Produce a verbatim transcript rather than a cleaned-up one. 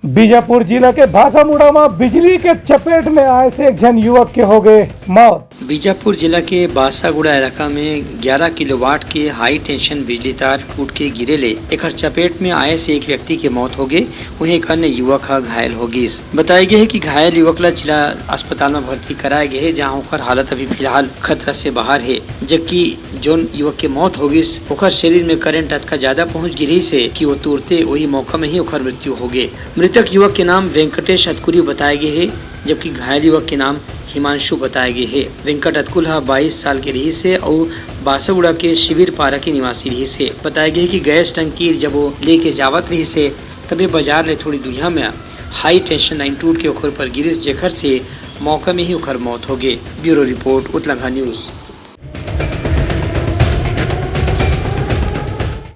बीजापुर जिला के भासामुड़ा म बिजली के चपेट में आए से एक झन युवक के हो गए मौत। बीजापुर जिला के बासागुड़ा इलाका में ग्यारह किलोवाट के हाई टेंशन बिजली तार टूट के गिरे ले एकर चपेट में आए से एक व्यक्ति के मौत हो गए, वहीं एक अन्य युवक ह घायल हो गिस। बताया गया है कि घायल युवक ला जिला अस्पताल में भर्ती कराया गया है, जहां ओकर हालत अभी फिलहाल खतरा से बाहर है, जबकि जोन युवक के मौत हो गिस, ओकर शरीर में करंट अतका ज्यादा पहुंच गिरिस हे कि वो तुरते वही मौका में ही ओकर मृत्यु हो गए। मृतक युवक के नाम वेंकटेश अतकुरी बताए गए हे, जबकि घायल युवक के नाम हिमांशु बताए गए हे। वेंकट अतकुल ह बाईस साल के रहिस हे अउ बासागुड़ा के शिविर पारा के निवासी रहिस हे। बताए गए कि गैस टंकी जब वो लेके जावत रहिस हे, तबे बाजार ले थोड़ी दूरिया में हाई टेंशन लाइन टूट के ओकर ऊपर गिरिस, जेकर से मौका में ही ओकर मौत हो गए। Bureau report, Utlangha news.